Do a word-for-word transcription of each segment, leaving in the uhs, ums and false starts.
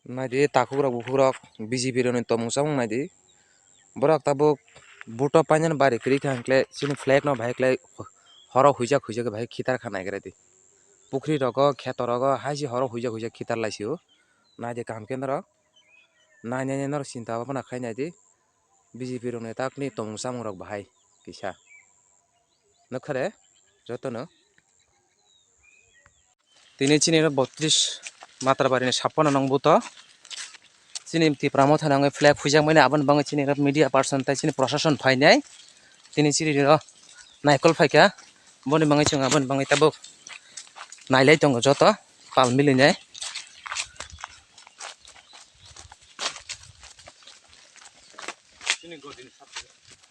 Naidi takhuk rok bukhuk rok B J P rokni tongmung samung naidi. Borok tabuk vote o painani bari kwrwi kha hinkhe chini flag no bahai khlai horo huijak huijak bahai khitar kha naigra di. Pukhri rogo kheto rogo hai se horo huijak huijak khitar lai sio. Naidi kaham khe norok. Nai nai nai norok chinta bhabna khai naidi. B J P rokni takni tongmung samung rok bahai kisa. Nukha de jotono. Tini chini oro botris Matrabari ni sapono nong buto. Chini Tipra Motha ni wngwi flag huijak mani aboni bagwi chini oro media person tei chini prosason phainai. Tini chini oro naikol phaikha. Boni bagwi chwng aboni bagwi tabuk nailai tongo joto pal milinai.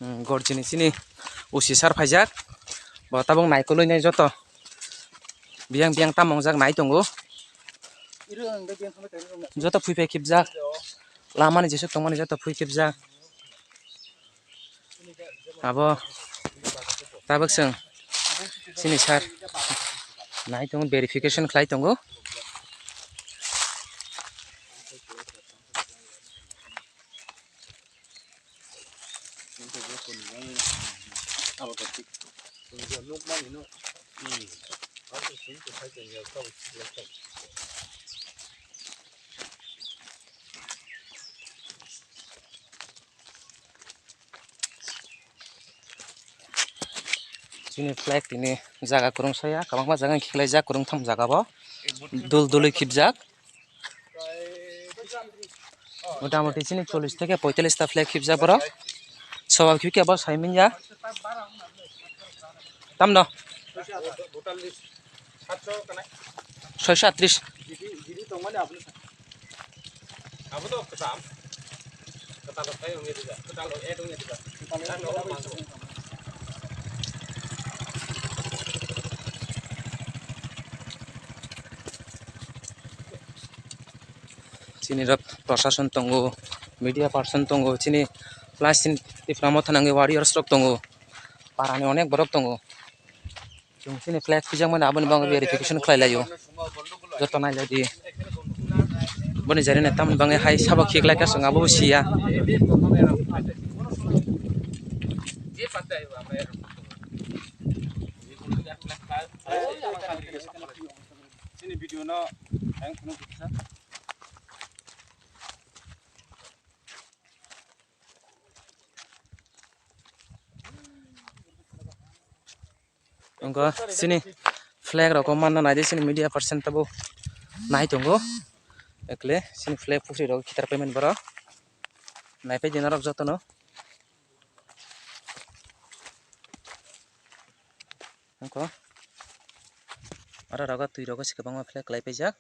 Hmm, gorjini chini usi sar phaijak. Bo tabuk naikolwi nai joto. Biyang biyang tam wngjak nai tongo. Joto phui phai khibjak. Lamani jesuk tongmani joto phui khibjak. Abo tabuk chwng chini sar nai tongo, verification khlai tongo. Chini flag tini jaga kwrwng saya, kwbangma jaga khiklaijak, kwrwng tham jaga bo dul dului khibjak. Motamoti chini chollish theke poitallish ta flag khibjak borok. Soba khibke bo sai manya. Tamno? Soisho attrish. Chini rok prosason tongo, media person tongo, chini plus chini Tipra Motha ni wngwi warriors rok tongo, parani onek borok tongo. Chwng chini flag huijak mani aboni bagwi verification khlai laio. Joto nai lai di. Boni jari nai tamoni bagwi hai sabo khiklai kha chwng abo siya. Chini video no ang phunuk kisa. Wngkha chini flag rokbo manna naidi, chini media person tabuk nai tongo, ekle chini flag pukhri rok khitar paimani borok naipai di norok jotono. Wngkha aro rogo twi rogo se kwbangma flag kwlai paijak.